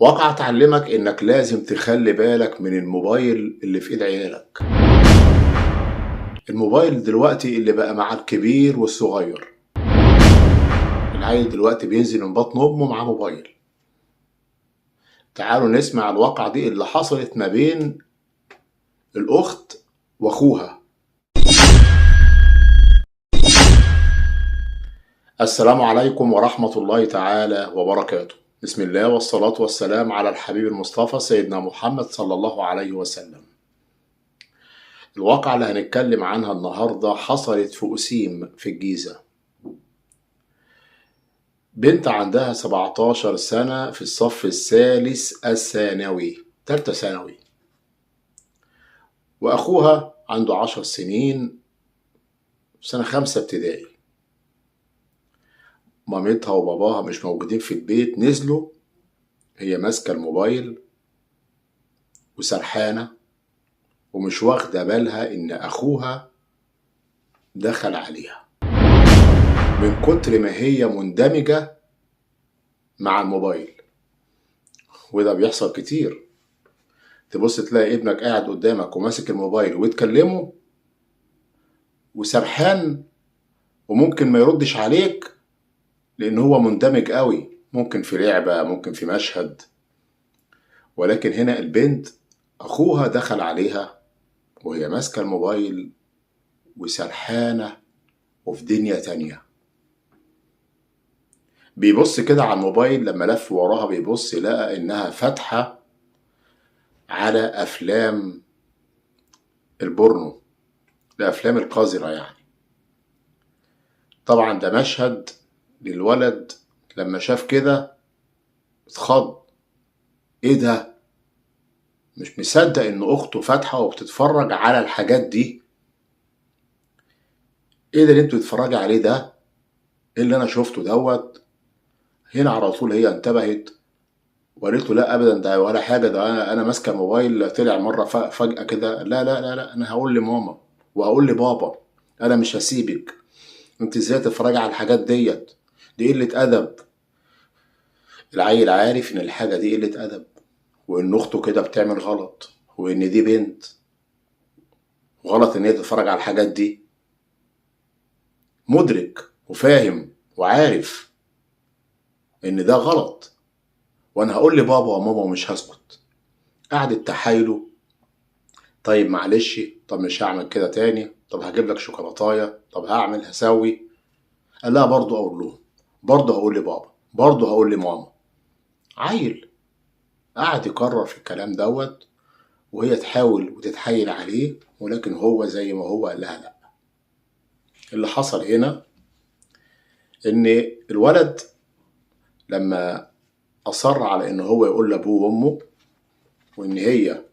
واقعة تعلمك انك لازم تخلي بالك من الموبايل اللي في ايد عيالك. الموبايل دلوقتي اللي بقى مع الكبير والصغير. العيل دلوقتي بينزل من بطن امه مع موبايل. تعالوا نسمع الواقعة دي اللي حصلت ما بين الاخت واخوها. السلام عليكم ورحمة الله تعالى وبركاته. بسم الله والصلاة والسلام على الحبيب المصطفى سيدنا محمد صلى الله عليه وسلم. الواقعة اللي هنتكلم عنها النهاردة حصلت في أسيم في الجيزة. بنت عندها 17 سنة في الصف الثالث الثانوي، ثالثة ثانوي، وأخوها عنده 10 سنين سنة 5 ابتدائي. مامتها وباباها مش موجودين في البيت، نزلوا، هي ماسكة الموبايل وسرحانة ومش واخدة بالها إن أخوها دخل عليها من كتر ما هي مندمجة مع الموبايل. وده بيحصل كتير، تبص تلاقي ابنك قاعد قدامك وماسك الموبايل وتكلمه وسرحان وممكن ما يردش عليك لأن هو مندمج قوي، ممكن في لعبة، ممكن في مشهد. ولكن هنا البنت أخوها دخل عليها وهي ماسكة الموبايل وسرحانة وفي دنيا تانية. بيبص كده على الموبايل، لما لف وراها بيبص لقى إنها فاتحة على أفلام البورنو، الأفلام القذرة يعني. طبعا ده مشهد للولد لما شاف كده اتخض، ايه ده؟ مش مصدق ان اخته فاتحة وبتتفرج على الحاجات دي. ايه ده اللي انتوا بتتفرجي عليه ده؟ ايه اللي انا شفته دوت؟ هنا على طول هي انتبهت وقالت له لا ابدا، ده ولا حاجة، ده انا ماسكه الموبايل طلع مرة فجاة كده. لا لا لا لا، انا هقول لماما وهقول لبابا، انا مش هسيبك، انت ازاي تتفرجي على الحاجات ديت؟ دي قلة أدب. العيل عارف إن الحاجة دي قلة أدب، وإن أخته كده بتعمل غلط، وإن دي بنت غلط إن هي تتفرج على الحاجات دي. مدرك وفاهم وعارف إن ده غلط، وأنا هقول لبابا وماما ومش هسكت. قعدت تحايله، طيب معلش، طب مش هعمل كده تاني، طب هجيب لك شوكولاتايه، طب هعمل هسوي. قال لها برضه اقول لهم، برضه هقول لبابا، برضه هقول لماما. عيل قعد يكرر في الكلام دوت، وهي تحاول وتتحايل عليه، ولكن هو زي ما هو قال لها لا. اللي حصل هنا ان الولد لما اصر على ان هو يقول لابوه وامه وان هي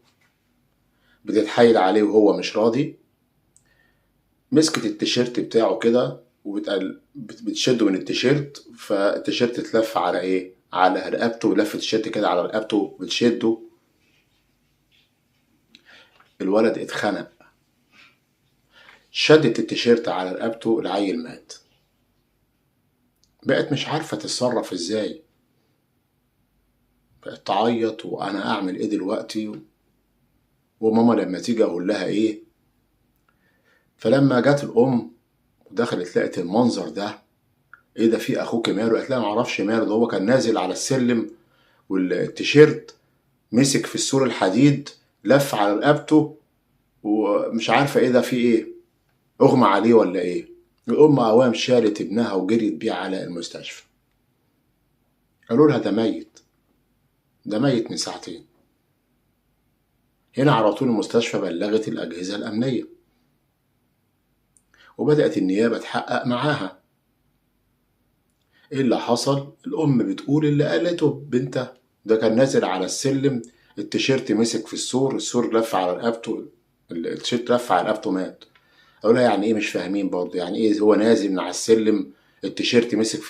بتتحايل عليه وهو مش راضي، مسكت التيشيرت بتاعه كده وبتشده من التيشيرت، فالتيشيرت اتلف على ايه؟ على رقبته، لف التيشيرت كده على رقبته بتشده. الولد اتخنق، شدت التيشيرت على رقبته، العيل مات. بقت مش عارفة تتصرف ازاي، بقت تعيط، وانا اعمل ايه دلوقتي؟ وماما لما تيجي اقول لها ايه؟ فلما جت الام ودخلت لقت المنظر ده، ايه ده، في اخوك ماله؟ قالت لها معرفش ماله، ده هو كان نازل على السلم والتيشيرت مسك في السور الحديد لف على رقبته ومش عارفه ايه ده، في ايه، اغمى عليه ولا ايه؟ الام اوام شالت ابنها وجريت بيه على المستشفى. قالوا لها ده ميت، ده ميت من ساعتين. هنا على طول المستشفى بلغت الاجهزة الامنية، وبدأت النيابة تحقق معاها. ايه اللي حصل؟ الأم بتقول اللي قالته بنتها، ده كان نازل على السلم، التيشيرت مسك في السور، السور لف على رقبته، التيشيرت لف على رقبته مات. أقول لها يعني ايه؟ مش فاهمين برضه يعني ايه هو نازل من على السلم التيشيرت مسك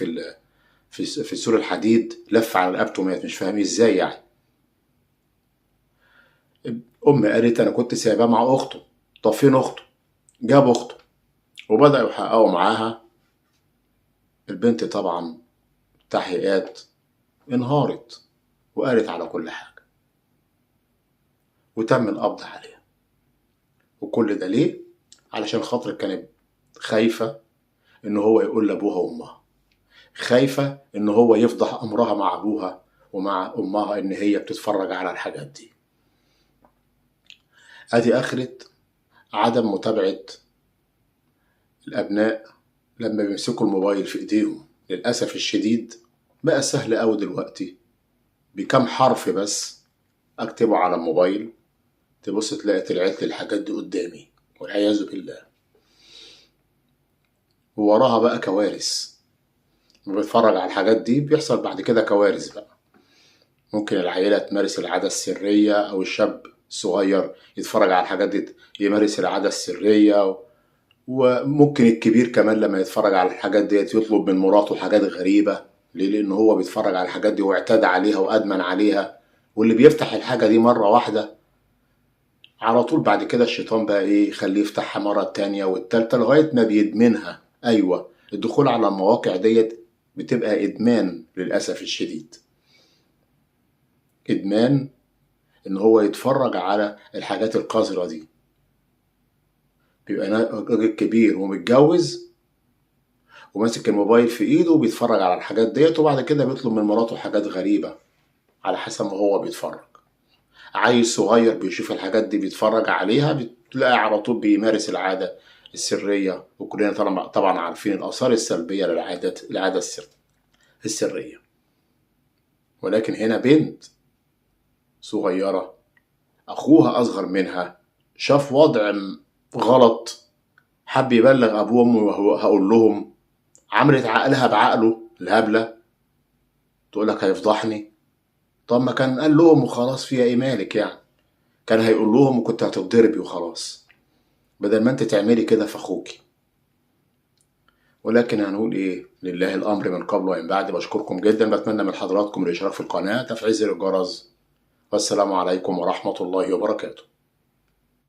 في السور الحديد لف على رقبته مات، مش فاهمين ازاي يعني. الأم قالت أنا كنت سايباه مع أخته. طب فين أخته؟ جاب أخته وبدأوا يحققوا معاها. البنت طبعا تحقيقات انهارت وقالت على كل حاجة، وتم القبض عليها. وكل ده ليه؟ علشان خاطر كانت خايفة إن هو يقول لأبوها وأمها، خايفة إن هو يفضح أمرها مع أبوها ومع أمها إن هي بتتفرج على الحاجات دي. أدي آخرة عدم متابعة الأبناء لما بيمسكوا الموبايل في إيديهم. للأسف الشديد بقى سهل أوي دلوقتي، بكم حرف بس أكتبه على الموبايل تبص تلاقي طلعت لي الحاجات دي قدامي، والعياذ بالله. ووراها بقى كوارث، لما بيتفرج على الحاجات دي بيحصل بعد كده كوارث بقى. ممكن العيلة تمارس العادة السرية، أو الشاب الصغير يتفرج على الحاجات دي يمارس العادة السرية، وممكن الكبير كمان لما يتفرج على الحاجات دي يطلب من مراته حاجات غريبة. ليه؟ لأن هو بيتفرج على الحاجات دي واعتاد عليها وأدمن عليها، واللي بيفتح الحاجة دي مرة واحدة على طول بعد كده الشيطان بقى إيه يخليه يفتحها مرة تانية والتالتة لغاية ما بيدمنها. أيوة، الدخول على المواقع ديت بتبقى إدمان للأسف الشديد، إدمان إن هو يتفرج على الحاجات القذرة دي. بيبقى راجل كبير ومتجوز وماسك الموبايل في إيده وبيتفرج على الحاجات ديت، وبعد كده بيطلب من مراته حاجات غريبة على حسب ما هو بيتفرج. عيل صغير بيشوف الحاجات دي بيتفرج عليها بتلاقي على طول بيمارس العادة السرية، وكلنا طبعا عارفين الآثار السلبية للعادة السرية. ولكن هنا بنت صغيرة أخوها أصغر منها شاف وضع غلط، حب يبلغ أبوه وأمه وهو هقول لهم، عملت عقلها بعقله الهبلة، تقول لك هيفضحني. طب ما كان قال لهم وخلاص، فيها ايه مالك يعني؟ كان هيقول لهم وكنت هتتضربي وخلاص، بدل ما انت تعملي كده في اخوكي. ولكن هنقول ايه، لله الامر من قبل ومن بعد. بشكركم جدا، بتمنى من حضراتكم الاشتراك في القناة، تفعيل زر الجرس، والسلام عليكم ورحمة الله وبركاته.